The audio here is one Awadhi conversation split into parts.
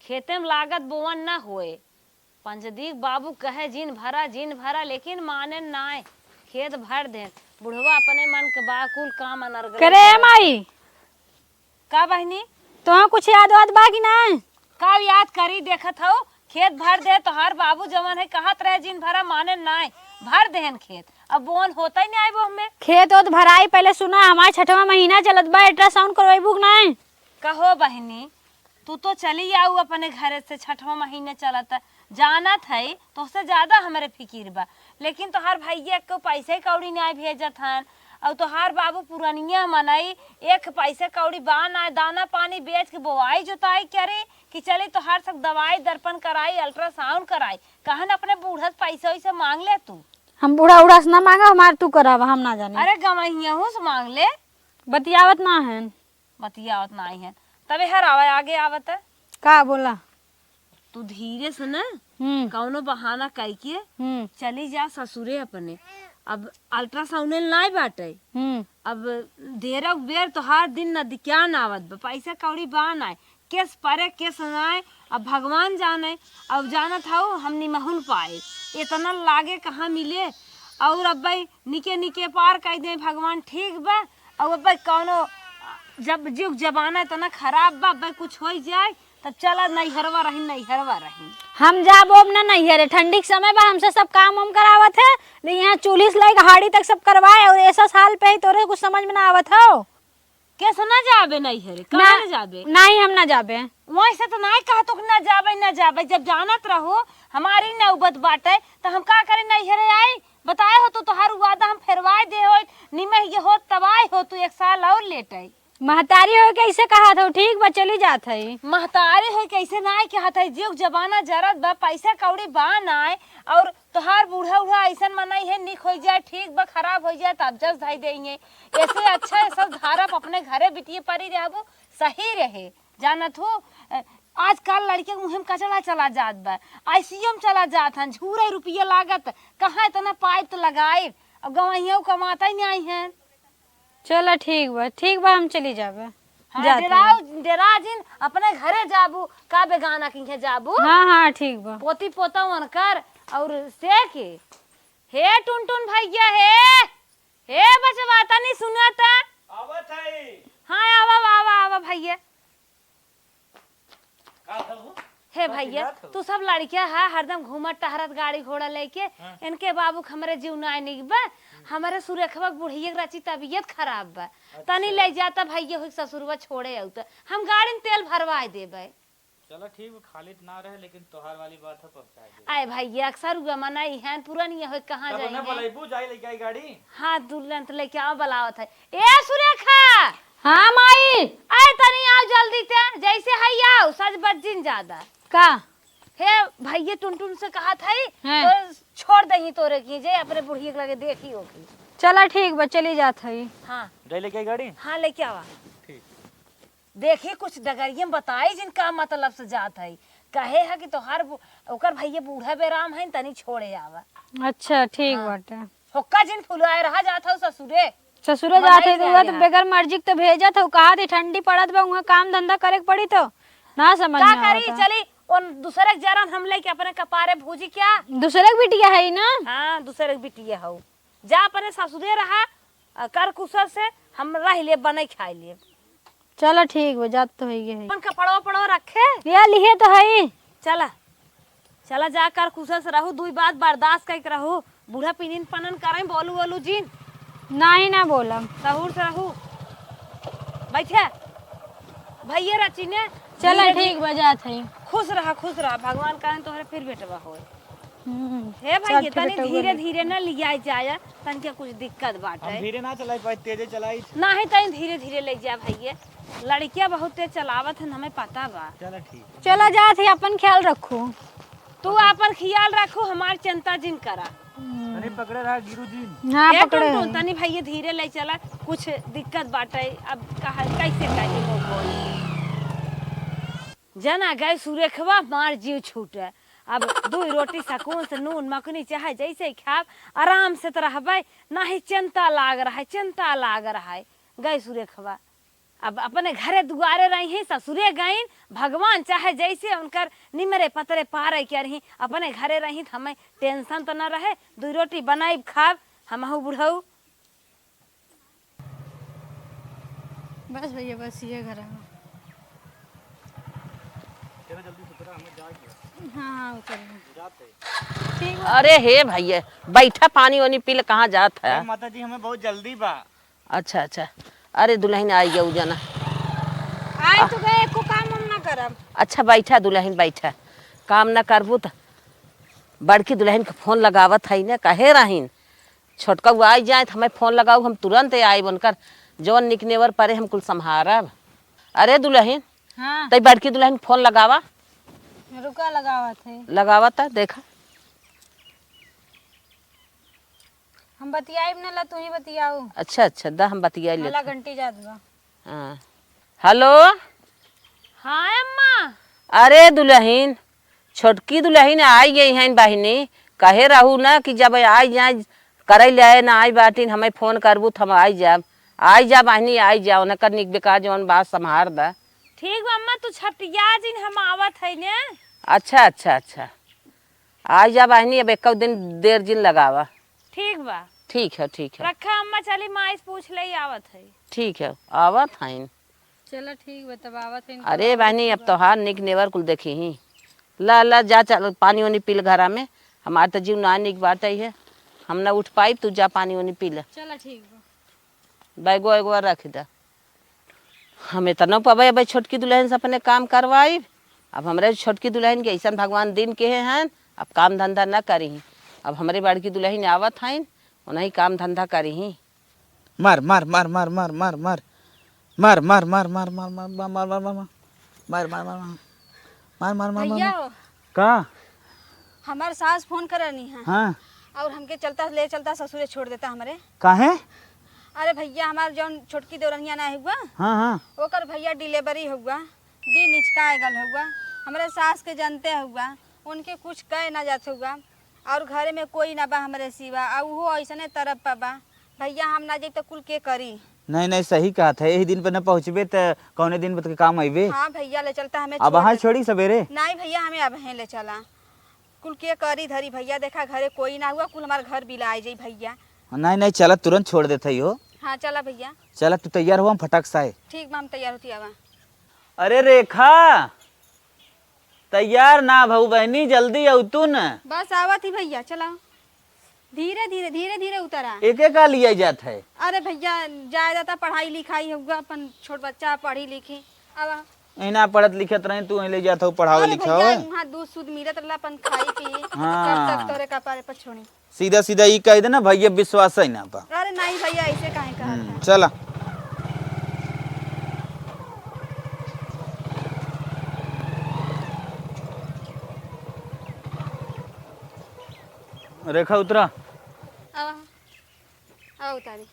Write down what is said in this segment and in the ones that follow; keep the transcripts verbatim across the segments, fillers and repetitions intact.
खेते में लागत बोवन न होए। पंचदीप बाबू कहे, "जिन भरा, जिन भरा," लेकिन माने नाय। खेत भर देन। बुढ़वा अपने मन के बा, कुल काम अनर्गल करे करत। माई, का बहिनी? तोह कुछ याद वाद बा कि नाय? का याद करी, देखत हऊ, खेत भर दे, तोहार बाबू जवन है, कहत रहे, "जिन भरा," माने नाय। भर देहन खेत, अब बोवन होता ही नाय वो हमें। खेत ओत भराई, पहले सुना, हमार छठवा महीना चलत बा, ultrasound करवाइबू कि नाय? कहो बहिनी, तू तो चली आऊ अपने घरे से, छठवा महीने चलत, जानत है तोहसे ज्यादा हमरे फिकिर बा, लेकिन तोहार भैया एको पैसे कौड़ी नाय भेजत हन, और तोहार बाबू पुरनिया मनई, एक पैसे कौड़ी बा नाय, दाना पानी बेच के बोआई जोताई करे कि चली तोहार सब दवाई दर्पण कराई, ultrasound कराई, कहन अपने बूढ़ा से पैसे वैसे मांग ले तू। हम बूढ़ा उढ़ा से ना मांगा, हमार तू करावा, हम ना जाने। अरे गवैया हूँ से मांग ले। बतियावत ना है। बतियावत नाई है। तबे हर आवे, आगे आवत है। का बोला? तू धीरे से ना, हम्म। कौनो बहाना कइके हम्म। चली जा ससुरे अपने। अब ultrasound नाई बाटे। हम्म। अब देर बेर तोहार दिन नदिक्यान आवत बा, पैसा कौड़ी बा नाई, केस परे केस नाई, अब भगवान जाने। अब जानत हऊ हम निमहुन पाए, इतना लागे कहाँ मिले। और अब भाई निके निके पार कइ दे भगवान, ठीक बा। और अब भाई कौनो, जब जुग जमाना इतना खराब बा, अब भाई कुछ होइ जाए तब चला नैहरवा रही, नैहरवा रही। हम जाब ओब ना नैहरे, ठंडी के समय बा, हमसे सब काम वाम करावत है, ले यहाँ चूल्ही से लेके हाड़ी तक सब करवाए, और ऐसा साल पे ही तोरे कुछ समझ में ना आवत हो। कैसे ना जाबे नैहरे? कहाँ ना, ना जाबे? नहीं, हम ना जाबे। वैसे तो नहीं कहा तो ना जाबे, ना जाबे। जब जानत रहो हमारी नौबत बाटे, तो हम का करे नैहरे आई? बताए हो तो तोहार वादा हम फेरवाए दे हो, निमह ये हो तबाय हो तू एक साल और लेट आई। महतारी हो कैसे कहा था, ठीक बा, चली जात है। महतारी हो कैसे ना आई कहा था, जुग जमाना जरत बा, पैसा कौड़ी बा ना, और तोहार बूढ़ा उढ़ा ऐसन मनई है, निक होइ जाए, ठीक बा, खराब होइ जाए, तब जस धई देइहे। ऐसे अच्छा है, सब धारब अपने घरे बिटिये परी रहबू, सही रहे। जानत हो, अ, आजकल लड़के मुँह में कचड़ा चला जात बा, आईसीयू में चला जात हन, झूरे रुपये लागत, कहाँ इतना पाइप तो लगाए, अब गवैया कमाता ही नहीं है। चला ठीक बा, ठीक बा, हम चली जाबे। हाँ, जात डेराओ, हई। डेरा जिन, अपने घरे जाबू, का बेगाना किंखे जाबू? हाँ, हाँ, ठीक बा। पोती पोता उनकर, और से के? हे टुनटुन भैया, हे, हे बचवा, तनी सुना त। आवत हई। हाँ, आवा, आवा, आवा भैया। का हो? हे का भैया, चिल्लात हो? तू सब लड़किया है, हरदम घूमत टहरत गाड़ी घोड़ा लेके। हाँ। इनके बाबू के हमरे जीव नाय निक बा। हम्म। हमरे सुरेखवा के बुढ़िया के राची तबीयत खराब बा। अच्छा। तनी ले जाता भैया, हुई ससुरवा छोड़े आऊ त हम गाड़ी में तेल भरवाए देबे। चलो ठीक बा, खाली त ना रहे, लेकिन तोहार वाली बात है, पहुँचाए देबे। आए भैया, अक्सर उगा मना इहन पुरानी होई, कहाँ तब उन्हें जाइहे? बुलाइबू, जाई लेके आई गाड़ी। हाँ, दुल्हन त लेके आओ, बुलावत है। ए सुरेखा! हाँ माई। आए तनी आओ जल्दी ते, जैसे है आओ, सज बज जिन ज्यादा। का? हे भैया टुनटुन से कहत है, हैं। तो छोड़ दही तोरे की, जे अपने बुढ़िया के लगे देखी होगी। चला ठीक बा, चली जात है। हाँ। जाई लेके आई गाड़ी? हाँ, लेके आवा। ठीक। देखी कुछ डगरिया में बताई जिन का मतलब से जात है। कहे है कि तोहार बु-, ओकर भैया बूढ़ा बेराम है, तनी छोड़े आवा। अच्छा, ठीक हाँ। बाटे। होक्का जिन फुलाए रहा जात हौ ससुरे। ससुरे मनाई जात है तो जाए वह तो यहाँ। बेगर मर्जी के तो भेजत हौ, कहा थी ठंडी पड़त बा, उहाँ काम धंधा करे के पड़ी तो ना समझ का में करी, आवता। चली उन दूसरे के जरन हम लेके अपने कपारे भूजी क्या? दूसरे के बिटिया है ना? हाँ, दूसरे के बिटिया हौ। जा अपने ससुरे रहा, आ, कर कुशल से हम रह ले, बने खाए ले। चलो ठीक बा, जात तो होइगे है। अपन कपड़ो उपड़ो रखे। ये लिहे तो है। चला, चला जा कर कुशल से रहू, दुई बात बर्दाश्त करके रहू। बूढ़ा पिनिन पनन करें, बोलू बोलू जिन। नाही ना बोलम। सहूर से रहू। बैठे। भैया रचिने। चला धीरे ठीक धीरे। बा, जात है। खुश रहा, खुश रहा, भगवान करें तोहरे फिर बेटवा होए। हम्म, हे भैया, चल, फिर तनी तो धीरे बोले। धीरे न लिया जाए, तनके कुछ दिक्कत बाटे। हम धीरे ना चलाई पाई, तेजे चलाई। नाही, तनी धीरे धीरे ले जा भैया, लड़किया बहुत तेज चलावत हन, हमें पता बा। चला ठीक। चला जात है, अपन ख्याल रखू। तू अपन ख्याल रखू, हमार चिंता जिन करा। हम्म। तनी पकड़े रहा गिरू जी। हाँ, हे पकड़े टुनटुन, हैं। तनी भैया धीरे ले चला, कुछ दिक्कत बाटे, अब कहा कैसे कही हो बोल। जना गए सुरेखवा, मार जीव छूटे। अब दुई रोटी सकून से नून मकनी चाहे जैसे ही खाब, आराम से त रहबे, नाही चिंता लाग रहा है, चिंता लाग रहा है। गए सुरेखवा। अब अपने घरे दुआरे रही, ससुरे गईन, भगवान चाहे जैसे उनकर निमरे पतरे पारे के रही, अपने घरे रही त हमें tension त न रहे, दुई रोटी बनाइब खाब, हमहू बुढ़ऊ। बस भैया, बस ये घर है। हाँ, हाँ, उतर गए। ठीक बा। अरे हे भैया, बैठा, पानी वानी पी ले, कहाँ जात है? ए माता जी, हमें बहुत जल्दी बा। अच्छा, अच्छा। अरे दुलहिन, आई गऊ जना। आई तो गए, एको काम हम ना करब। अच्छा, बैठा दुलहिन, बैठा। काम ना करबू त बड़की दुलहिन के फोन लगावत हई ने, कहे रहिन, छोटका उ आई जाए त हमें फोन लगाऊ, हम तुरंत आइब, उनकर जवन निक नेवर परे हम कुल संभारब। अरे दुलहिन, हाँ। तई बड़की दुलहिन के फोन लगावा। रुका, लगावत है। लगावा त, देखा। हम बतियाइब ना, ला तू ही बतियाऊ। अच्छा, अच्छा, दा हम बतियाई लेत हला हई। घंटी जात बा। हाँ। हेलो। हाँ अम्मा। अरे दुलहिन, छोटकी दुलहिन आई गई हैं बहिनी, कहे रहू ना कि जब आई जाए, करे ले आए ना आई बाटिन, हमें फोन करबू त हम आई जाब। आई जा बहिनी, आई जा, उनकर निक बेकार जवन बात संभार दा। ठीक बा अम्मा, तू छपटिया जिन, हम आवत है ने। अच्छा, अच्छा, अच्छा। आई जा बहिनी, अब एको दिन देर जिन लगावा। ठीक बा। ठीक है, ठीक है। रखा अम्मा, चली माई से पूछ ले, आवत है। ठीक है, आवत हईन। चला ठीक बा, तब आवत हईन, अरे तब बहिनी, आवत अब बा। तोहार निक नेवर कुल देखी ही। ला, ला, जा, चल, पानी वानी पी ले घरा में। हमार त जीव ना निक बाटे है, हम ना उठ पाइब, तू जा पानी वानी पी ले। चला ठीक बा। बैगो एगो रख दा। हम इतना पबे अब छोटकी दुलहिन से अपने काम करवाइब। अब हमरे छोटकी दुलहिन के ऐसन भगवान दिन के हैं, अब काम धंधा न करी। अब हमरे बड़की दुलहिन आवत हईन, उन्हीं काम धंधा करी। मार, मार, मार। मार, मार, मार, मार। मार, मार, मार, मार। मार, मार, मार, मार। मार, मार, मार, मार। मार, मार, मार, मार, भैया मार। हो। का? हमार सास फोन करनी है। हाँ। और हमके चलता, ले चलता ससुरे छोड़ देता हमरे। काहे? अरे भैया, हमार जौन छोटकी देवरनिया ना हुआ, हाँ, हाँ। ओकर भैया delivery हुआ, दिन इचका गल हुआ। हमरे सास के जानते हुआ, उनके कुछ कहे ना जात हुआ। और घरे में कोई ना बा हमरे सिवा, आ उहो ऐसने तरफ पा बा। भैया, हम ना जाई त कुल के करी? नहीं, नहीं, सही कहत है, यही दिन पे न पहुँचबे त कौने दिन पे के काम अइबे? हाँ भैया, ले चलता हमें अब छोड़ वहाँ दे। छोड़ी सवेरे? नहीं भैया, हमें अब हैं ले चला। कुल के करी धरी भैया, देखा घरे कोई ना हुआ, कुल हमार घर बिलाए जाई भैया। नहीं, नहीं, चला, तुरंत छोड़ देत हई हो। हाँ, चला भैया। चला, तू तैयार हो, हम फटाक से आए। ठीक बा, हम तैयार होती आवा। अरे रेखा, तैयार ना भऊ बहनी, जल्दी अउतू न। बस आवत ही भैया, चला। धीरे, धीरे, धीरे, धीरे उतरा। एके का लिया जात है? अरे भैया, जाए जाता पढ़ाई लिखाई हुआ, अपन छोट बच्चा पढ़ी लिखी। अब इना पढ़त लिखत रहे, तू ले जात हो पढ़ावे अरे लिखावे। भैया, वहाँ दूध सूध मिलत रहला, अपन खाई पी। हाँ। कब तक तोरे कपारे पर छोड़ी? सीधा सीधा ई कह देना, भैया विश्वास ही ना बा। अरे नहीं भैया, ऐसे काहे कहत हम्म, है? चला। रेखा उतरा। आवा, आवा उतारी।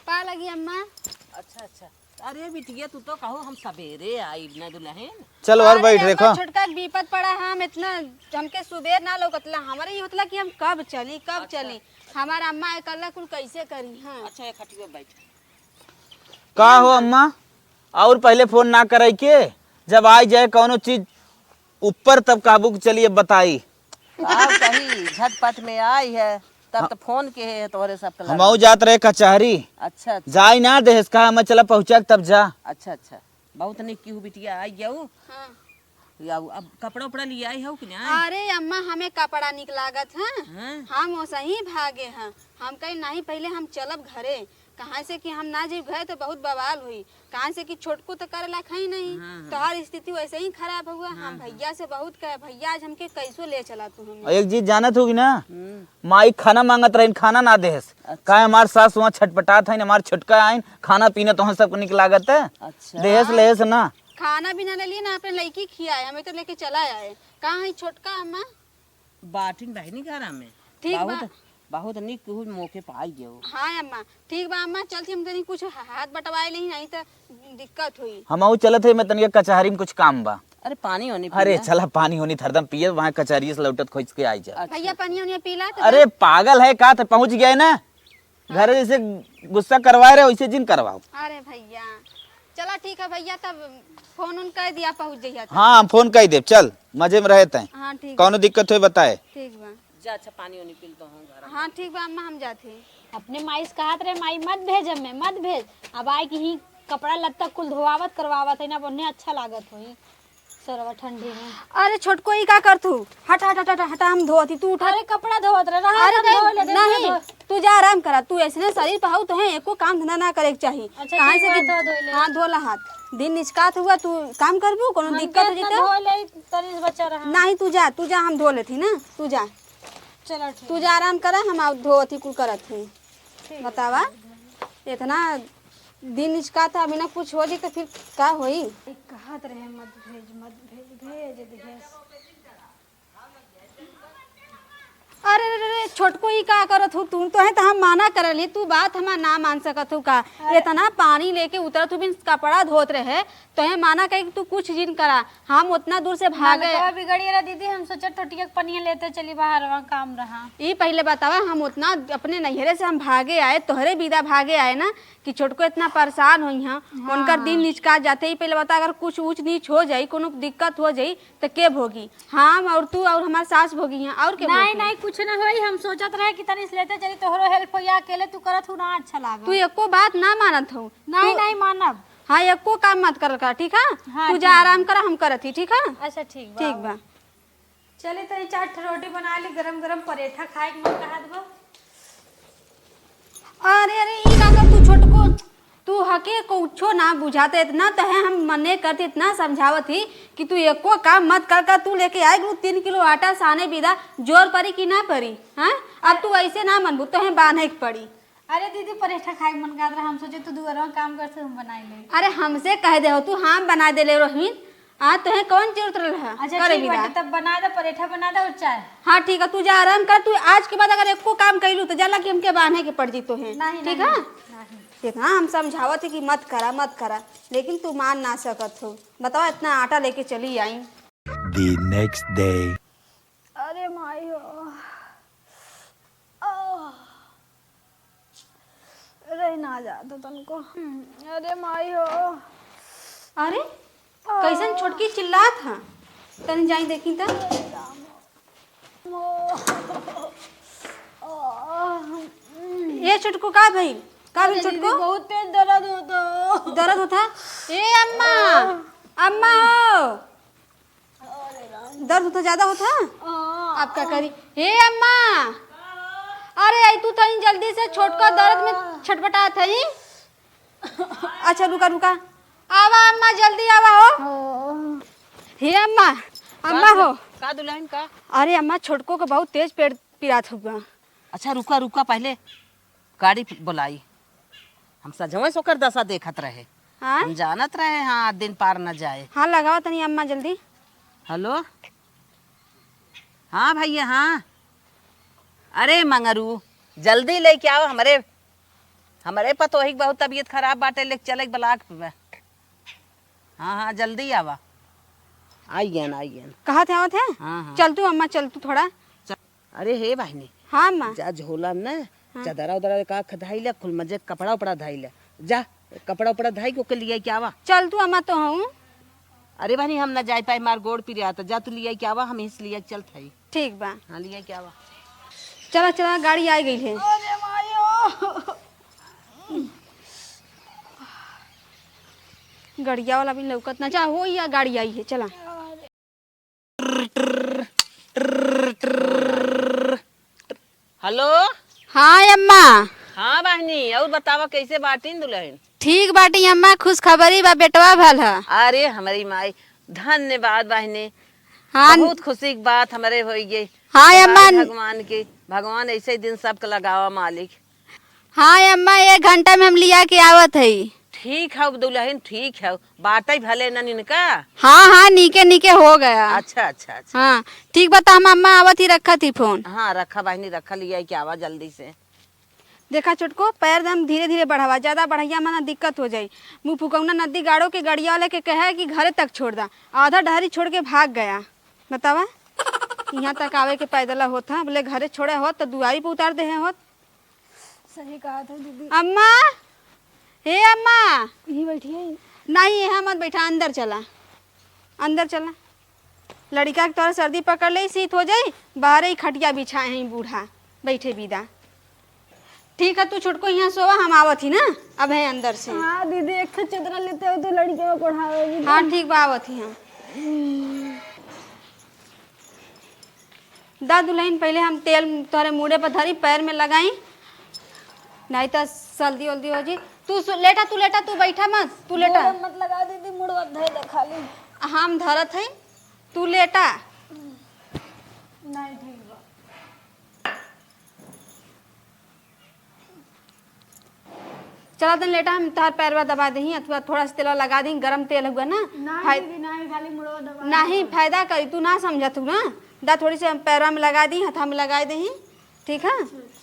पा लगी अम्मा। अच्छा, अच्छा। अरे बिटिया, तू तो कहो हम सबेरे आइब ना दुल्हन। चलो, और अरे बैठ, अम्मा, रेखा। छोटका के विपत पड़ा, हम इतना, हमके सुबेर ना लौकतला, हमारे ये होतला कि हम कब चली, कब अच्छा। चली। हमार अम्मा एकला कुल कैसे करी, हाँ। अच्छा, एक खटिया बैठ। का हो अम्मा, और पहले फोन ना करे के, जब आई जाए कौनो चीज ऊपर तब काबू के चलिए बताई। का कही, झटपट में आई है, तब हाँ। तो फोन के है तोहरे सब के हम लगा। आऊ जात रहे कचहरी। अच्छा, अच्छा। जाई ना देहस, कहा मैं चला पहुँचा के तब जा। अच्छा, अच्छा। बहुत निक की हूँ बिटिया, आई जाऊ। हाँ। जाऊ, अब कपड़ा उपड़ा ले आई हो कि ना? अरे अम्मा, हमें कपड़ा निक लागत है। हाँ। हम ओसही भागे हैं। हम कहे नहीं, पहले हम चलब घरे, कहाँ से कि हम ना जाइब घरे तो बहुत बवाल हुई। कहाँ से कि छोटकू तो करे लायक है ही नहीं। हाँ, हाँ। तोहार स्थिति वैसे ही खराब हुआ। हाँ, हम हाँ। भैया से बहुत कहे, "भैया, आज हमके कैसो ले चला तू हमें।" और एक चीज जानत होगी ना, हम्म। माई खाना मांगत रही, खाना ना देहस। अच्छा। काहे हमार सास वहाँ छटपटात है, हमार छोटका आइन, खाना पीना तो हम सबको निक लागत है। अच्छा। देहस हाँ। लेहस ना। खाना भी ना ले लिए ना, अपने लड़की खियाए, हमें तो लेके चला आए। कहाँ है छोटका अम्मा? बाटिन बहिनी घरा में। ठीक बा। बहुत, बहुत निक केहू मौके पे आई गयो। हाँ अम्मा, ठीक बा अम्मा, चलती हम तनी कुछ हा-, हाथ बटवाए लेही, नहीं तो दिक्कत होई। हम आऊ चलत है, मैं तनिक कचहरी में कुछ काम बा। अरे पानी होनी अरे पीला। चला पानी होनी थरदम पिए, वहाँ कचहरी से लौटत खोज के आई जा। अच्छा। भैया पानी होनी पीला तो अरे दे। पागल है का, तो पहुँच गए ना। घरे जैसे गुस्सा करवाए रहे, वैसे जिन करवाओ। अरे भैया, चला ठीक है भैया, तब फोन उन कर दिया, पहुँच जइहा तब। हाँ, हम फोन कर देब, चल, मजे में रहे तैं। हाँ, ठीक कौनो बा। दिक्कत होई बताए। ठीक बा। जा, अच्छा, पानी उनी पी ले तो हम घर। हाँ, ठीक बा अम्मा, हम जात ही। अपने माई से कहत रहे, "माई मत भेज हमें, मत भेज।" अब आए कि ही कपड़ा लत्ता कुल धोआवत करवावत है ना, अब उन्हें अच्छा लागत होई सरवा ठंडी में। अरे छोटको, ई का करत हू? हट, हट, हट, हट, हटा, हम धोवत ही, तू उठा। अरे कपड़ा धोवत रहे, रहा अरे हम नहीं, धो लेते, नहीं, धो। तू जा आराम करा, तू ऐसने शरीर पे हऊ, तोहे एको काम धंधा ना करे के चाही। अच्छा, काहे ठीक से बा, कि धो, धो ले। हाँ, धो ला हाथ। दिन निचकात हुआ, तू काम करबू, कोनो हम दिक्कत हो तो जइते? धो ले, तनी से बचा रहा। नहीं, तू जा, तू जा, हम धो लेत ही ना, तू जा। चलो ठीक। तू जा आराम करा, हम आउ धोवत ही कुल करत ही। ठीक। बतावा, इतना दिन निचकात है, बिना कुछ हो जाई तो फिर का होई? कहत रहे मत भेज, मत भेज, भेज दिहस। अरे रे रे रे, छोटको ई का करत हू तू? तोहे तो हम माना करल ही, तू बात हमार ना मान सकत हू का? अरे। इतना पानी लेके उतरत हू, बिन कपड़ा धोत रहे, तोहे माना कही कि तू कुछ जिन करा, हम उतना दूर से भागे। मनवा बिगड़ी रहा दीदी, हम सोचा टोटिया के पनिया लेते चली बाहर, वहाँ काम रहा। ई पहिले बतावा, हम उतना अपने नैहरे से हम भागे आए, तोहरे बिदा भागे आए ना, कि छोटको इतना परेशान होई हैं, हाँ, उनकर दिन हाँ। निचका जाते ही। पहिले बता, अगर कुछ ऊँच नीच हो जाई, कोनो दिक्कत हो जाई, तो के भोगी? हम और तू और हमार सास भोगी हैं, और के नहीं, भोगी? नहीं, कुछ ना होई। हम सोचत रहे कि तनी से लेते चली, तोहरो help होई, अकेले तू करत हू ना अच्छा लागा। तू एको बात ना मानत हऊ। नहीं, तू नहीं मानब। हाँ, एको काम मत करल कर, ठीक है? हाँ, तू जा ठीक आराम बा। कर, हम करत ही, ठीक है? अच्छा, ठीक बा। ठीक बा। चली, तनी चार ठो रोटी बना ली, गरम गरम परेठा खाए के मन कहत बा। अरे, अरे, ई का कर तू छोटको, तू हके कुछो ना बुझाते, इतना तहे हम मने करती, इतना समझावत ही कि तू एको काम मत कर, कर तू लेके आए गु तीन किलो आटा साने बिदा, जोर परी कि ना परी, हाँ? अब तू ऐसे ना मनबू, तोहे बान्हे के पड़ी। अरे दीदी, परेठा खाए के मन करत रहा, हम सोचे तू दुअरवा काम करत, हम बनाई ले। अरे हमसे कह दे हो तू, हम बना दे ले रोहिन। आ तोहे कौन जरूरत रहल है अच्छा, करे ठीक बिदा? बाटे, तब बना दे, परेठा बना दे और चाय। हाँ ठीक है, तू जा आराम कर। तू आज के बाद अगर एको काम कैलू तो जाला कि हमके बान्हे के पड़ जी तोहे। नहीं, ठीक नहीं, है? नहीं। इतना हम समझावत है कि मत करा, मत करा, लेकिन तू मान ना सकत हो। बताओ, इतना आटा लेके चली आई। The next day. अरे माई हो। आह। रह ना जात तनको। अरे माई हो। अरे, आ। कैसन छोटकी चिल्लात ह? तनी जाई देखी त। ए छोटको, का भइल? का भइल अरे छोटको? दीदी, बहुत तेज दर्द होता। दर्द होता? ए अम्मा, आ। अम्मा हो। दर्द तो ज्यादा होता? हाँ। अब का करी? हे अम्मा, अरे आई तू तनी जल्दी से, छोटका दर्द में छटपटात है। अच्छा रुका, रुका, आवा अम्मा, जल्दी आवा हो। हाँ। हे अम्मा, अम्मा का हो। का दुल्हन का? अरे अम्मा, छोटको के बहुत तेज पेट पिरात हुआ। अच्छा रुका, रुका, पहले गाड़ी बुलाई। हम सजवै से ओकर दशा देखत रहे। हाँ? हम जानत रहे, हाँ, आज दिन पार न जाए। हाँ, लगावा तनी अम्मा जल्दी। हेलो, हाँ भैया, हाँ। अरे मंगरू, जल्दी लेके आओ, हमरे, हमरे पतोही के बहुत तबीयत खराब बाटे, लेके चले ब्लॉक पे। हाँ, हाँ, जल्दी आवा। आई गयन, आई गयन। कहाँ थे आवत है? हाँ, हाँ। चल तू अम्मा, चल तू थोड़ा। चल। अरे हे बहिनी, हाँ, अम्मा। जा झोला में ना, हाँ। चदरा उदरा का ख-, धाई ले, कुल मजे कपड़ा उपड़ा धाई ले। जा, कपड़ा उपड़ा धाई के ओके लियाई के आवा। चल तू अम्मा, तो हूँ। अरे बहिनी, हम ना जाए पाए, मार गोड़ पिरात, जा तू लियाई के आवा, हम इस लियाई के चलत हई। ठीक बा। हाँ, लियाई के आवा। चला, चला, गाड़ी आ गई है। अरे मायो। गड़िया वाला भी लौकत ना, जा हो या गाड़ी आई है, चला। हेलो। हाँ अम्मा। हाँ बहिनी, और बतावा कैसे बाटिन दुल्हन? ठीक बाटी अम्मा, खुशखबरी बा, बेटवा भल ह। अरे हमरी माई, धन्यवाद बहिनी। हाँ। बहुत खुशी की बात हमरे होई गई। हाँ अम्मा। भगवान की, भगवान ऐसे ही दिन सबके लगावा मालिक। हाँ अम्मा, एक घंटा में हम लिया के आवत हई। ठीक है दुल्हन, ठीक है, बाटे भले न इनका। हाँ, हाँ, नीके, नीके हो गया। अच्छा, अच्छा, अच्छा। हाँ, ठीक बा, त हम अम्मा आवत ही, रखत ही फोन। हाँ, रखा बहिनी, रखा, लिया के आवा जल्दी से। देखा छोटको, पैर दम धीरे, धीरे बढ़ावा, ज्यादा बढ़ाइया माना दिक्कत हो जाई। मुँह फुकौना नदी गाड़ो के गड़िया वाले के कहे कि घरे तक छोड़ दा, आधा डहरी छोड़ के भाग गया। बतावा, यहाँ तक आवे के पैदल होत है, बोले घरे छोड़े होत तो दुआरी पे उतार दे होत। सही कहा था दीदी। अम्मा, हे अम्मा। यही बैठी है। नहीं, यहाँ मत बैठा, अंदर चला, अंदर चला। लड़िका के तोहरे सर्दी पकड़ लेई, शीत हो जाई, बाहरे ही खटिया बिछाए हैं बूढ़ा, बैठे बिदा। ठीक है, तू छोटको यहाँ सोवा, हम आवत ही ना, अब है अंदर से। हाँ दीदी, एक ठो चदरा लेते हो तो लड़िका को ओढ़ावे भी हाँ दे। ठीक बा, आवत ही हम। दा दुलहिन, पहिले हम तेल तोहरे मूड़े पर धरी, पैर में लगाई, नहीं तो सर्दी उल्दी हो जी। तू सु-, लेटा, तू लेटा, तू बैठा मत, तू लेटा। गोड़ मत लगा दीदी, मुड़वा धर दे खाली। हम धरत हई, तू लेटा। नहीं ठीक बा। चला तन लेटा, हम तोहार पैरवा दबा देही, अथवा थोड़ा सा तेलवा लगा देही, गरम तेल हुआ ना। नहीं फाय- दीदी, नहीं, खाली मुड़वा दबा नहीं, दे। फायदा करी, तू ना समझत हू ना। दा थोड़ी सी हम पैरवा में लगा दी, हथा में लगा देही, ठीक है? अच्छा, अच्छा।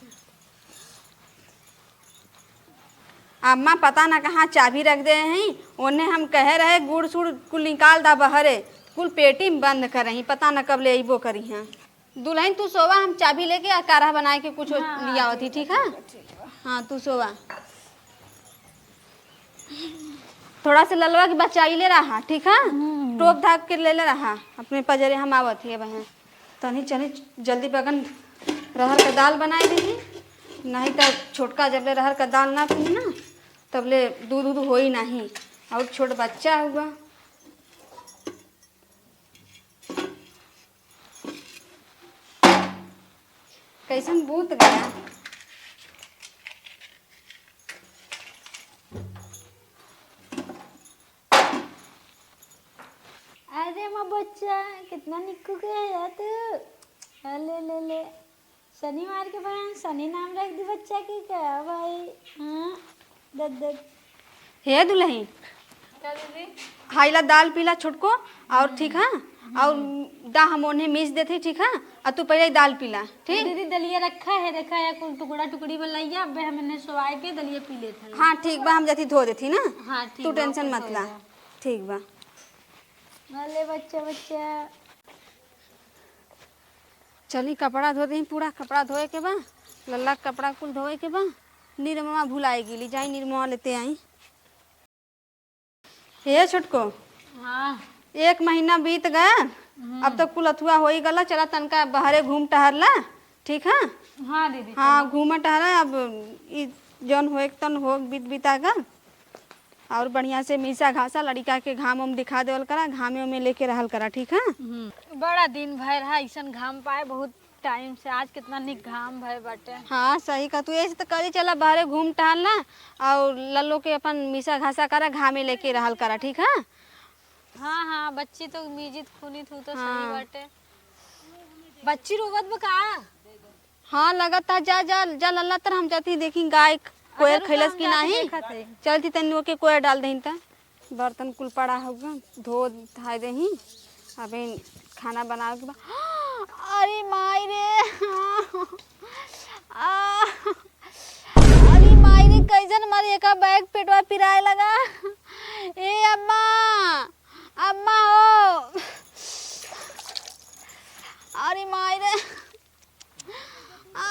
अम्मा पता ना कहाँ चाबी रख दे हैं, ओने हम कहे रहे गुड़ सुड़ कुल निकाल दा बहरे, कुल पेटी में बंद कर रही, पता ना कब ले अइबो करी हैं। दुलहिन, तू सोवा, हम चाबी लेके आ काढ़ा बनाए के कुछ हाँ, हाँ, लिया होती, ठीक है, ठीक है? ठीक है, ठीक है। हाँ, तू सोवा। थोड़ा से ललवा के बचाई ले रहा, ठीक है? हम्म। टोप धाप के ले ले रहा अपने पजरे, हम आवत ही बहन। तनी चली जल्दी बगन रहर का दाल बनाए दीही, नहीं तो छोटका जब ले रहर का दाल ना पी ना, तब ले दूध उध होई नहीं, और छोट बच्चा हुआ। कैसन बूत गया। अरे माँ बच्चा, कितना निक्कू के है यार तू। अले ले ले। शनिवार के बहन, शनि नाम रख दी बच्चा के का भाई? हाँ, दद दद। हे दुलहिन, का दीदी? हाइला दाल पीला छोटको, और ठीक है, और दा हम ओन्हे मीस देते, ठीक है, और तू पहले ही दाल पीला, ठीक? दीदी, दलिया रखा है, देखा है, कुल टुकड़ा टुकड़ी में लइया, अबे हम इन्हें सोवाए के दलिया पी लेते हैं। हाँ, ठीक बा, हम जाती धो देती ना, हाँ, ठीक तू बा, tension कुल मत धो ला। जा। ठीक बा। अले बच्चा, बच्चा। चली, कपड़ा धो देही, पूरा कपड़ा धोए के बा, लल्ला के कपड़ा कुल धोए के बा। निरमवा भुलाए गेली, जाई निरमवा लेते आई। हे छोटको, हाँ। एक महीना बीत गया, हम्म। अब तो कुल अथुआ होई गला, चला तनका बहरे घूम टहर ला, ठीक है? हाँ दीदी, हाँ, चलो। घूम टहरा, अब ई जौन होए के तन हो, बीत बिता गल। और बढ़िया से मीसा घासा, लड़िका के घाम उम दिखा देवल करा, घामे उमे लेके रहल करा, ठीक है? हम्म, बड़ा दिन भर है ऐसन घाम पाए, बहुत time से। आज कितना निक घाम भय बाटे। हाँ, सही कहा तू। ऐसे तो करी, चला बाहरे घूम टहल ना, और लल्लो के अपन मीसा घासा करा, घामे लेके रहल करा, ठीक है? हाँ, हाँ, बच्ची तो मीजित खूनित हूँ तो सही हाँ। बाटे। बच्ची रोवत बा का? हाँ, लगत है। जा, जा, जा लल्ला तर, हम जाती देखी गाय कोयर अच्छा, रुक, खैलस हम कि जाके नहीं। देखत है। चलती तनी ओके कोयर डाल दही त। बर्तन कुल पड़ा होगा, धो धाय देही। अबे खाना बनावे के बा। अरे माई रे, आ, अरे माई रे, कैसन हमारे एका बैग पेटवा पिराए लगा। ए अम्मा, अम्मा हो, अरे माई रे। आ,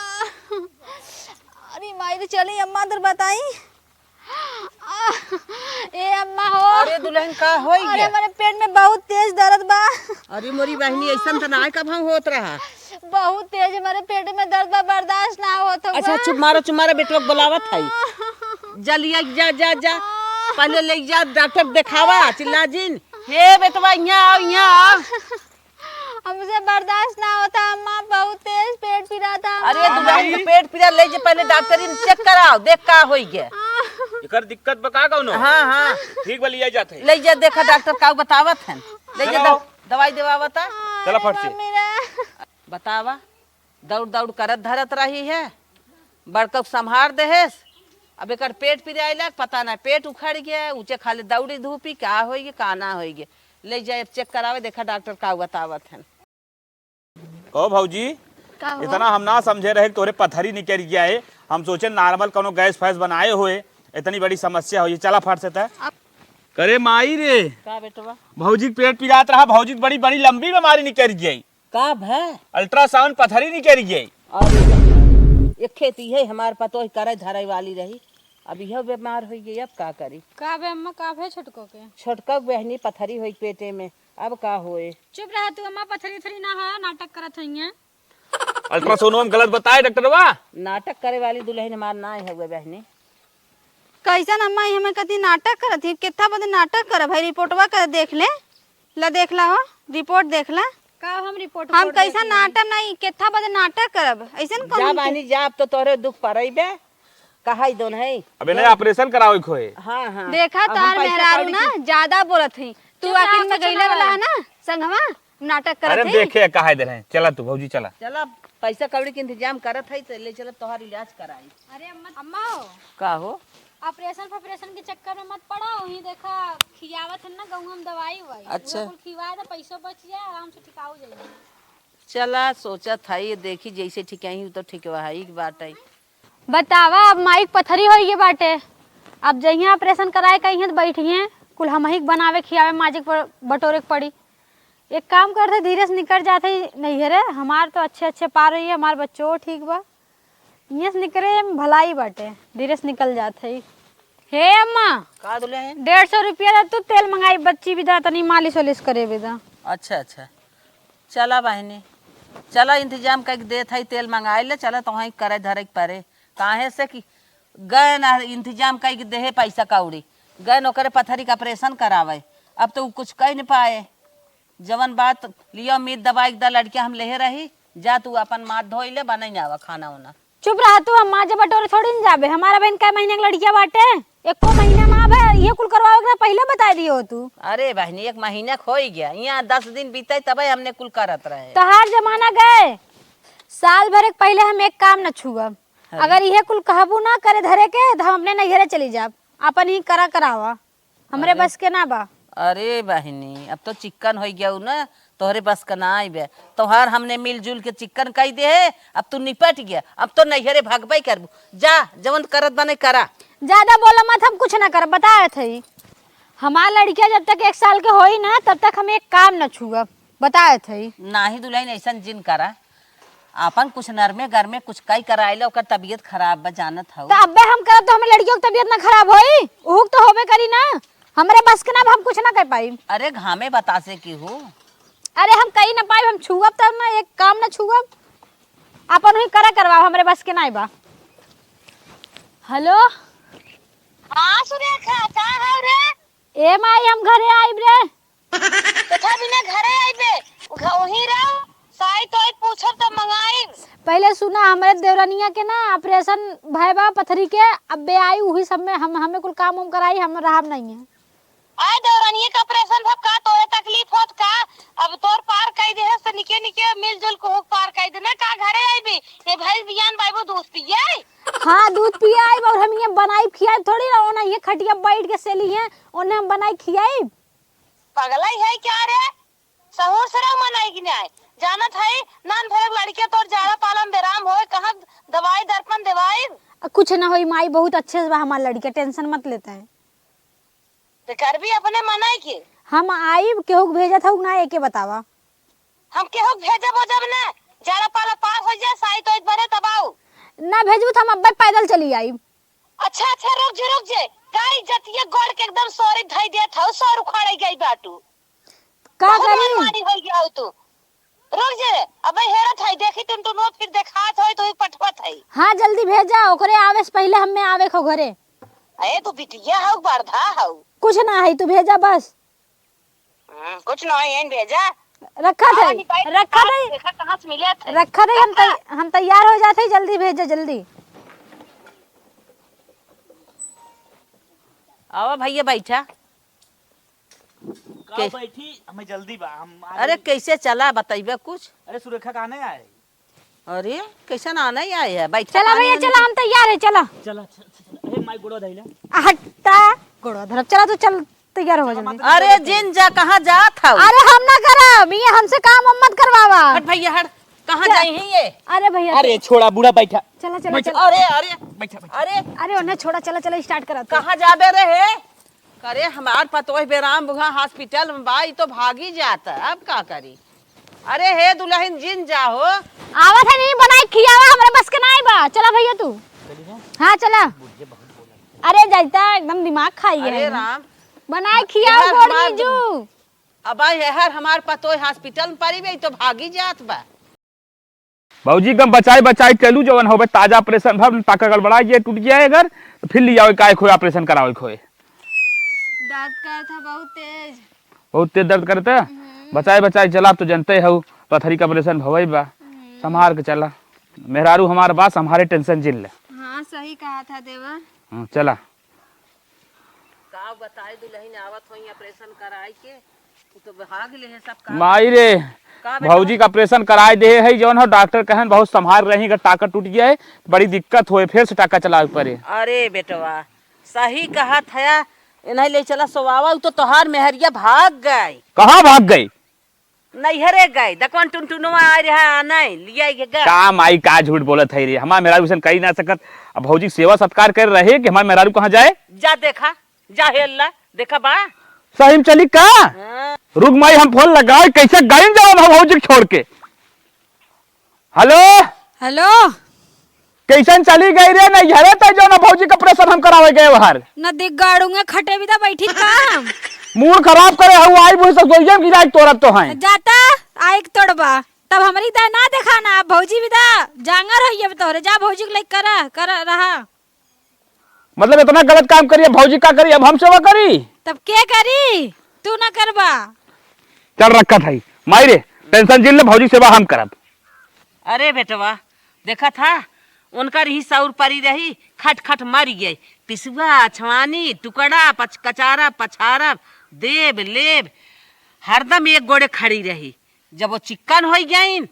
अरे माई रे, चली अम्मा अंदर बताई। आ, ए अम्मा हो। अरे दुलहिन, का होई अरे, गया? हमारे पेट में बहुत तेज दर्द बा। अरे मोरी बहिनी, ऐसन त ना कब हम होत रहा। बहुत तेज हमारे पेट में दर्द बा, बर्दाश्त ना होत हुआ। अच्छा, चुप मारो, चुप मारो, बेटवा के बुलावत है। जा लिया, जा, जा, जा। पहले ले जा, डॉक्टर देखावा, चिल्ला जिन। हे बेटवा, यहाँ आओ, यहाँ आओ। हमसे बर्दाश्त ना होता अम्मा, बहुत तेज पेट पिराता अम्मा। अरे दुलहिन के पेट पिरा, ले जे पहले डॉक्टरी में check कराओ, देख का होई गया। एकर दिक्कत बा का कौनो? हाँ, हाँ। ठीक बा, लिया जाते हैं। ले जा, देखा डॉक्टर का बतावत है। ले जा, चलो। दव-, दवाई देवावता। चला अरे फट से। मम्मी रे। बतावा, दौड़ दौड़ करत धरत रही है, बड़का संभार देहेस। अब एकर पेट पिराइला, पता ना पेट उखड़ गया, ऊंचे खाली दौड़ी धूपी, का होई गया, का ना होई गया। ले जाए, अब check करावे, देखा डॉक्टर का बतावत हन। कहो भौजी, का हो? इतना हम ना समझे रहे कि तोरे पथरी निकल गया है। हम सोचे normal कोनो गैस फैस बनाए होए, इतनी बड़ी समस्या होई। चला फट से तय। अब करे माई रे। का बेटवा? भौजी के पेट पिरात रहा, भौजी के बड़ी, बड़ी लंबी बीमारी निकल गई। का भय? Ultrasound पथरी निकल गई। अरे बाप रे। एक खेती है हमार पतोह करे धरे वाली रही, अब यह बीमार होइ गई, अब का करी? का बे अम्मा, का भे छोटको के? छोटका के बहनी पथरी होई पेटे में, अब का होए? चुप रह तू अम्मा, पथरी उथरी ना है, नाटक करत हइये। अल्ट्रासाउंड में गलत बताए डॉक्टरवा। नाटक करे वाली दुल्हन हमार ना है हुए बहनी। कैसन अम्मा, ई हमें कथी नाटक करत ही? केथा बदे नाटक करब है? रिपोर्टवा कर देख ले, ला देख ला हो, रिपोर्ट देख ला। का हम रिपोर्ट हम उपोर्ट कैसा देखी? नाटक नहीं, केथा बदे नाटक करब? ऐसन कौन जा के- बहनी जा, अब तो तोहरे दुख परई बे, कहाई दोन है। अबे नहीं, ऑपरेशन करावे खोए। हाँ, हाँ। देखा अब हम तार पैसा मेहरारू कौड़ी ना की ज्यादा बोलत ही। तू चुप रहा, आखिर में कुछ गईले ना वाला होई। है ना संगवा, नाटक करत अरे ही। देखे कहाई दे रहे हैं। चला तू भौजी चला। चला, पैसा कौड़ी के इंतजाम करत है तो ले चला तोहार इलाज कराई। अरे अम्मा, अम्मा हो। का हो? ऑपरेशन फॉपरेशन के चक्कर में मत पड़ा, वहीं देखा खियावत है ना गहुआ में दवाई उवाई। अच्छा। उहे कुल खियावा दे, पैसो बच जाए, आराम से ठिकाऊ जाइए। चला सोचत है, ये देखी जैसे ठिकाई तो ठिकवा है, एक बात है। बतावा, अब माई के पथरी होई गई बाटे, अब जहिया ऑपरेशन कराए कहिए तो बैठिए, कुल हमही के बनावे खियावे माजे के प-, बटोरे के पड़ी। एक काम करते, धीरे से निकल जाते ही नैहरे, हमार तो अच्छे अच्छे पार रही है, हमार बच्चो ठीक बा। इहाँ से निकरे में भलाई बाटे, धीरे से निकल जात है। हे अम्मा, का दुल्हन? डेढ़ सौ रुपया दे तू, तेल मंगाई, बच्ची भी दा, तनी मालिश वालिश करे भी दा। अच्छा, अच्छा, चला बहिनी, चला इंतजाम करके देत है, तेल मंगाई ले, चला तो वहीं करे धरे के परे, काहे से कि गए ना इंतजाम करके देहे पैसा कौड़ी, गए न ओकरे पथरी का ऑपरेशन करावे, अब तो उ कुछ कह न पाए। जवन बात लियो, मीत दबाई के दा, लड़किया हम लेहे रही, जा तू अपन माथ धोई ले, बनाई आवा खाना वाना। चुप रह तू, हम माजे बटोरे थोड़ी न जाबे। हमारा बहन कै महीने के लड़किया बाटे, एको महीना ना भे, ये कुल करवावे के ना पहिले बताई दियो तू। अरे बहनी, एक महीना के होई गया, यहाँ दस दिन बीते तबे हमने कुल करत रहे। तोहार जमाना गए, साल भर के पहिले हम एक काम न छुअब। अरे। अगर इहे कुल कहबू ना करे धरे के, तो हम अपने नैहरे चली जाब, अपन ही करा करावा। हमरे अरे। बस के ना बा। अरे बहिनी, अब तो चिक्कन होइ गयू ना, तोहरे बस के ना आइबे। तोहार हमने मिलजुल के चिक्कन कई दे है, अब तू निपट गया, अब तो नैहरे भगबे करबू। जा, जवन करत बने करा। ज्यादा बोला मत, हम कुछ ना करब, बताए थई। हमार लड़किया जब तक एक साल के होई ना, तब तक हम एक काम न छुअब, बताए थई। नाही दुल्हन, ऐसन जिन करा, आपन कुछ नरमे गरमे कुछ कई कराइले, ओकर तबियत खराब बा, जानत हऊ। त अब्बे हम करब त हमरे लड़कियों के तबियत ना खराब होई? उहुक तो होबे करी ना, हमरे बस के ना, हम कुछ ना कर पाई। अरे घामे बतासे की हो। अरे हम कई ना पाई, हम छुअब तब ना, एक काम ना छुअब, आपन ही करा करवाओ, हमरे बस के ना बा। हेलो। हाँ सुरेखा, का हाल रे? ए माई, हम घरे आइब रे। तथा बिना घरे आइबे, घ-, वहीं रहो, साई तोई पूछब त मंगाइब। पहिले सुना, हमरे देवरनिया के ना ऑपरेशन भय बा पथरी के, अब्बे आई उही सब में हम, हमें कुल काम उम कराई, हम रहब नहीं है। आय देवरनिया के ऑपरेशन भब का तोरे तकलीफ होत का? अब तोर पार कई देहे से निके निके मिलजुल के होक पार कई देना, का घरे आइबे? ये भैंस बियान बाइबो दूध पिए? हाँ, दूध पिए आइब और हम ये बनाई खियाई थोड़ी ना, ओना ये खटिया बैठ के सेली है, ओने हम बनाई खियाई। पगलाई है क्या रे? सहूर से रहो, मनाई कि नाय? जानत है, नान भरक लड़के तोर जाड़ा पाला में बेराम होए, कहाँ दवाई दर्पण देवाई? कुछ ना होई माई, बहुत अच्छे से बा हमार लड़के, टेंशन मत लेते हैं। तो करबी अपने मनाई के? हम आइब, केहू के भेजत हऊ ना, एके बतावा। हम केहू के भेजब ओजब ना, जाड़ा पाला पार हो जाए, साइत ओइत बरे तब आऊ। ना भेजबू तो हम अब्बे पैदल चली आइब। अच्छा, अच्छा, रुक जे, रुक जे। का इज्जतिया गोड़ के एकदम सोरी धई देत हऊ, सोर उखाड़े गई बाटू। का बहुत करी? मनमानी होई गया हो तू। रुक जे, अबे हेरत है, देखी टुनटुनो फिर देखात होई तो ही पटपट है। हाँ, जल्दी भेजा, ओकरे आवे से पहिले हमें आवे खो घरे। ए, तू बिटिया हऊ, बड़धा हऊ। कुछ ना है, तू भेजा बस। हम्म, कुछ ना है, यहीं भेजा। रखा थे, आवा निकाल, रखा थे। देखा कहाँ से मिले थे। रखा थे, हम रखा। तै-, हम तैयार हो जाते, जल्दी भेजा, जल्दी। आवा भैया, बैठा। का के- बैठी, हमें जल्दी बा, हम आ अरे, गए। कैसे चला, बतइबे कुछ? अरे, सुरेखा कहाँ नहीं आए? अरे, कैसन आना ही आए है? बैठा चला पानी भैया, वानी चला, पी- हम तैयार है, चला। चला, चला, चला। अरे, माई गोड़वा धइले। हटा, गोड़वा धरब। चला, तू चल, तैयार हो चला, जल्दी। माता अरे, जी। जिन जा, कहाँ जात हऊ? अरे, हम ना करब, ये हमसे काम हम मत करवावा। हट भैया, हट। कहाँ चल। जाई हैं ये? अरे भैया, अरे, चल। छोड़ा, बूढ़ा बैठा। चला, चला, बैठा। चला। अरे, अरे, बैठा, बैठा। अरे। अरे, उन्हें छोड़ा, चला, चला, start करा तू। कहाँ जाबे रे हे? करे, हमार पतोह बेराम बुढ़ा hospital में बा, ई तो भागी जात, अब का करी? अरे हे दुलहिन, जिन जाहो। आवत है, नहीं बनाई खियावा, हमरे बस के नाई बा। चला भइया तू। हाँ, चला। अरे जाइता, एकदम दिमाग खाई है। अरे राम। बनाई खियावा, गोड़ में जू। अब आई है हर हमार पतोय hospital में परी बे, तो भागी जात बा। भौजी, एकदम बचाई बचाई चलू, जवन होबे ताजा operation भर, टाका गड़बड़ाई जे टूट जाए अगर, तो फिर लियावे काहे खोए, operation करावे खोए। दर्द करत है बहुत तेज। बहुत तेज दर्द करत है? हम्म। बचाई बचाई चला, तो जनते हऊ, पथरी का operation भवई बा। हम्म। संभार के चला, मेहरारू हमार बा, संभारे, tension जिन ले। हाँ, सही कहा था देवर। हाँ, चला। का बताई, दुलहिन आवत होई operation कराई के, उ तो भाग ले है सब काम। माई रे, का बेटा? भौजी का operation कराई दे है, जौन हो डॉक्टर कहन बहुत संभार रही, अगर टाका टूट गया है तो बड़ी दिक्कत होए, फिर से टाका चलावे पड़े। अरे बेटवा, सही कहत है, इन्हें ले चला सोवावा, उ तो तोहार मेहरिया भाग गई। कहाँ भाग गई? नैहरे गए, देखवन टुनटुनवा आ रहा है, नहीं, लिया के गए। का माई, का झूठ बोलत है रे? हमार मेहरारू अइसन करी ना सकत। अब भौजी के सेवा सत्कार कर रहे कि हमार मेहरारू कहाँ जाए? जा देखा, जा हेल ला, देखा बा। सही में चली का? हाँ। रुक माई, हम फोन लगाए, कैसे गइन जाओ हम भौजी के छोड़ के। हेलो? हेलो? कैसन चली गई रे नैहरे, तै जौन भौजी का operation हम करावे गए बाहर? न देख गाड़ूंगे खटे भी तो बैठी का हम। मूड खराब करे हऊ, आई बुढ़ी ससुरिया में गिराई तोरत तो हैं। जाता, आइक तोड़बा, तब हमरी दा ना देखाना, अब भौजी भी दा जांगर होई अब तोहरे, जा भौजी के लइक करा, करा रहा। मतलब इतना गलत काम करी, अब भौजी का करी, अब हम सेवा करी? तब के करी? तू ना करबा। चल रखा था माई रे, tension जिन ले, भौजी सेवा हम करब। अरे बेटवा, देखा था, उनकर ही सौर परी रही, खट खट मर गई। पिसुआ, अछवानी, टुकड़ा, पच-, कचारा, पछारब, देब, लेब, हरदम एक गोड़े खड़ी रही। जब वो चिक्कन होई गईन,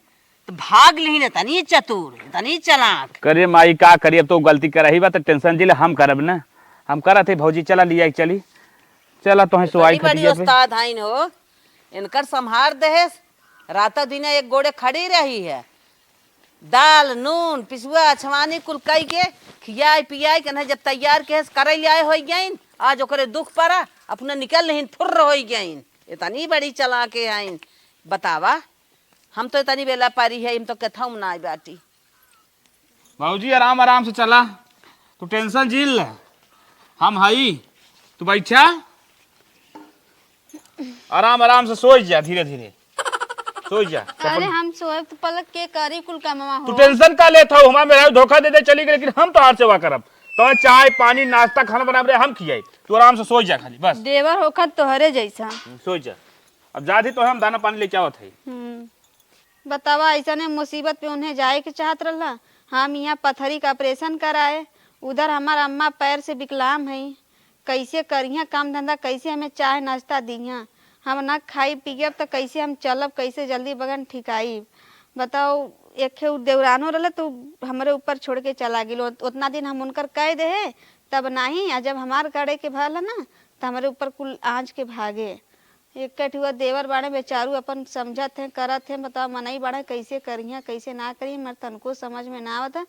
तो भाग लिहिन, इतनी चतुर, इतनी चालाक। करे माई, का करी, अब तो गलती करही बा, तो tension जिन ले, हम करब ना, हम करत है भौजी, चला लिया के चली, चला तोहे सोआई इतनी बड़ी खटिया पे। उस्ताद हईन हो, इनकर संभार देहेस, रातों दिने एक गोड़े खड़ी रही है। दाल, नून, पिसुआ, अछवानी कुल कई के खियाई पियाई के ना जब तैयार के करे ले आए होई गईन, आज ओकरे दुख परा, अपना निकल नहीं फुर्र होई गईन। इतनी बड़ी चालाक हईन, बतावा। हम तो इतनी बेला पारी है, हम तो कथऊ में ना बाटी। बाबूजी, आराम आराम से चला, तू tension जिन ले, हम हई, तू बैठा, आराम आराम से सोई जा, धीरे धीरे सोई जा। अरे हम सोएब तो पलक के करी कुल कमवा हो। तू tension का लेत हऊ? हमार मेहरारू धोखा दे दे चली गई, लेकिन हम तोहार सेवा करब, तो चाय पानी नाश्ता खाना बनाब रहे हम खियाई, तू आराम से सोई जा खाली बस। देवर होखत तोहरे जैसा। हम्म, सोई जा। अब जात ही तो हम दाना पानी लेके आवत है। हम्म। बतावा, अइसने मुसीबत पे उन्हें जाए के चाहत रहला। हम इहाँ पथरी का operation कराए, उधर हमार अम्मा पैर से विकलाम हई, कैसे करिहें काम धंधा, कैसे हमें चाय नाश्ता दिहें? हम ना खाई पियब त कैसे हम चलब, कैसे जल्दी बगन ठिकाइब? बताओ, एक उ देवरानो रहले तो हमरे ऊपर छोड़ के चला गेल। उत-, उतना दिन हम उनकर कह देहे, तब नाही, आ जब हमार करे के भल है ना, त हमरे ऊपर कुल आँच के भागे। एक ठुआ देवर बाड़े बेचारू, अपन समझत हैं, करत हैं, बताओ मनई बाड़े कैसे करिहें, कैसे ना करिहें, हमार तनको समझ में ना आवत है।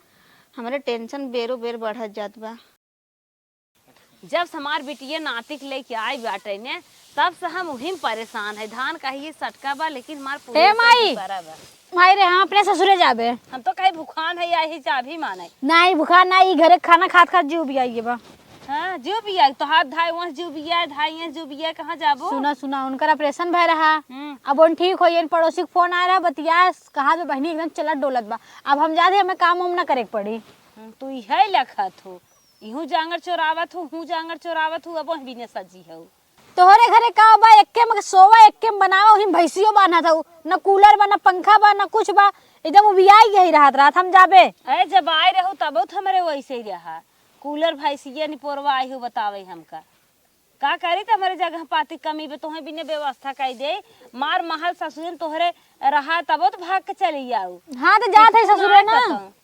हमरे tension बेरो बेर बढ़त जात बा। जब से हमार बिटिया नातिक लेके आई बाटे ने, तब से हम उही में परेशान है। धान कहिए सटका बा, लेकिन हमार पूरे हे माई! बरा बा। माई रे, हम अपने ससुरे जाबे। हम तो कहीं भुखान है, यही चाभी माने। नाही, भुखान नाही, ई घरे खाना खात खात जीव भी आई बा। हाँ, जीव भी आई, तो हाथ धाई वहाँ जीव भी आए, धाई यहाँ जीव भी आए, कहाँ जाबो? सुना, सुना, उनकर operation भय रहा। हम्म। अब उन ठीक होइए, पड़ोसी के फोन आए रहा, बतिया, कहा बे बहनी एकदम चलत डोलत बा। अब हम जादे हमें काम वाम ना करे के पड़ी। हम्म, तू इहे लखत हो, इहू जांगर चोरावत हो, हूँ जांगर चोरावत हो, अब वह बिना सजी हो। तोहरे घरे का बा, एक्के में सोवा, एक्के में बनावा, वही में भैंसियो बान्हत हऊ। न cooler बा, न पंखा बा, न कुछ बा, एकदम उबियाई यही रहत रहत हम जाबे। अरे जब आए रहू तब तो हमरे वैसे ही रहा, cooler भैंसिया निपोरवा आई हो बतावे हमका। का करी त हमरे जगह पाती कमी बे, तोहे बिने व्यवस्था कई दे, मार महल ससुरन तोहरे रहा तब तो भाग के चली आऊ। हाँ तो जात है ससुरे ना,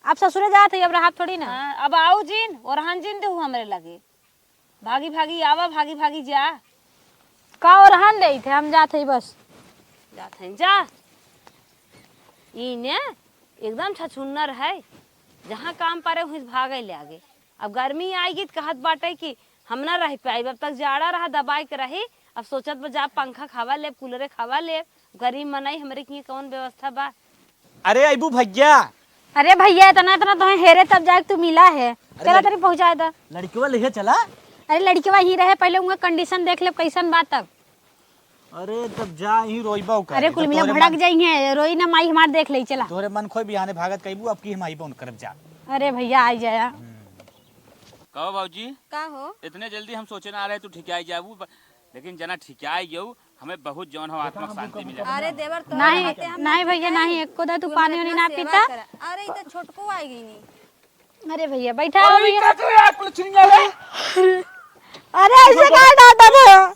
अब ससुरे जात है, अब रहा थोड़ी ना। हाँ, अब आऊ जिन, ओरहन जिन देहू हमरे लगे। भागी भागी आवा, भागी भागी जा। का ओरहन देइत है, हम जात हई बस। जात हई, जा। ई ने एकदम छछुन्नर है, जहाँ काम परे वहीं भागे ले आगे। अब गर्मी आइगी त कहत बाटे कि हम ना रह पाइब, अब तक जाड़ा रहा दबाई के रही, अब सोचत बा, जा पंखा खावा लेब, कूलरे खावा लेब। गरीब मनई, हमरे किहे कवन व्यवस्था बा? अरे अइबू भइया। अरे भइया, एतना एतना तोहे हेरे तब जाके तू मिला है। अरे चला लड़- तनी पहुँचाए दा। लड़कवा लेहे चला। अरे लड़कवा ही रहे, पहिले उनका condition देख लेब कइसन बा तब। अरे तब जा, ही रोइबा ओकर। अरे कुल मिला भड़क जाइहे, रोई ना माई हमार, देख लेई, चला। तोहरे मन खोई बिहाने भागत कइबू, अब की हम अइबो न करब जा। अरे भइया, आई जाया। कहो बाबूजी, का हो? इतने जल्दी हम सोचे ना रहे तू ठिकाई जाबू, ब-, लेकिन जना ठिकाई गयू, हमें बहुत जौन हो आत्मा शांति मिले। अरे देवर, तोहरे नहीं, हाथे हम नहीं भइया, ठिकाई, नहीं, एको दा तू तू पानी हमार वानी इतना ना सेवा पीता। करा। अरे, ई तो छोटको आई गई नी। अरे भइया, बैठा हो अरे, भइया। का करे यार, कुल छिनिया रे? अरे, ऐसे काहे डांटत हो?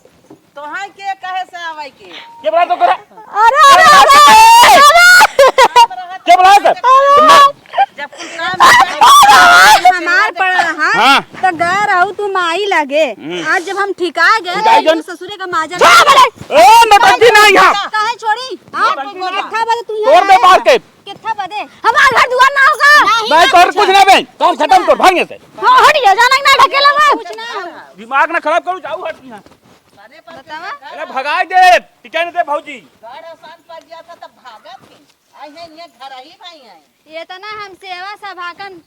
तोहाई के कहे से आवे के? के बोला तो करे? अरे, अरे, अरे, अरे। के बोला तो? जब कुल काम हमार पड़ा रहा, हाँ। तो गए रहू तू माई लगे। हम्म। आज जब हम ठिका गए, ठिकाई तो जन। ससुरे का माजा जा बोले। ए, नौटंकी ना यहाँ। काहे छोड़ी? हाँ? नौटंकी ना। अच्छा, बोले तू यहाँ तोड़ दे आया। मार के। कितना बदे? हमार घर दुआर ना होगा। नहीं, मैं ना तोर कुछ। कुछ ना बे। काम कुछ खत्म ना। कर, भाग यहाँ से। हाँ, हट जा, जाना ही ना ढकेला मैं। कुछ ना। दिमाग ना खराब करू, जाऊ हट यहाँ। बतावा। अरे भगाई दे, टिकाई ना दे भौजी। घर आसान पड़ गया था तब भागत थी। आई है ये घर ही भाई है। ये तो ना हम सेवा सभाकन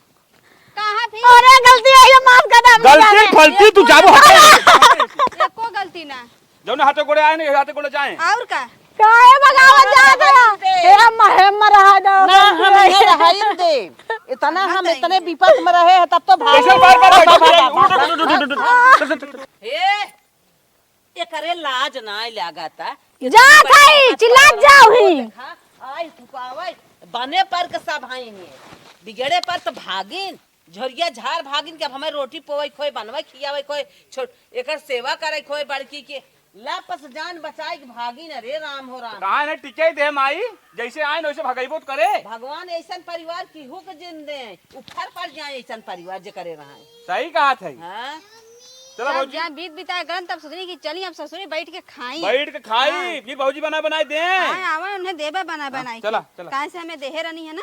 कहाँ फिर? अरे गलती है, ये माफ कर दे, हम गलती जाने। फलती तू जाबो हटे। एको गलती ना। जौने हाथे गोड़े आए ना, हाथे गोड़े जाए। और का? काहे भगावत जात है? हे हम, हे हम रहा दो। ना, हम ये रहाई दे। इतना हम इतने विपत में रहे हैं, तब तो भाग। कैसे बार बार बैठो? उठ, उठ, उठ। हे, एकरे लाज ना लागता। जा भाई, चिल्लात जाओ ही। देखा, आई फुकावे, बने पर के सब हईन ये। बिगड़े पर तो भागिन। झरिया झार भागिन के अब हमें रोटी पोवे खोए, बनवे खियावे खोए, छोट एकर सेवा करे खोए बड़की के। लापस जान बचाए के भागिन, अरे राम हो राम। कहाँ ने टिके दे माई, जैसे आए न वैसे भगैबो तो करे। भगवान ऐसन परिवार केहू के जिन दे, उफर पड़ जाए ऐसन परिवार जे करे रहा है। सही कहा थे। हाँ। चला जब भौजी। जहाँ बीत बिताए गन तब सोचनी कि चली अब ससुरी बैठ के खाई। बैठ के खाई, हाँ। फिर भौजी बना बनाए दे। हाँ, आवे उन्हें देबे बना हाँ, बनाई। चला, चला। काहे से हमें देहे रहनी है ना।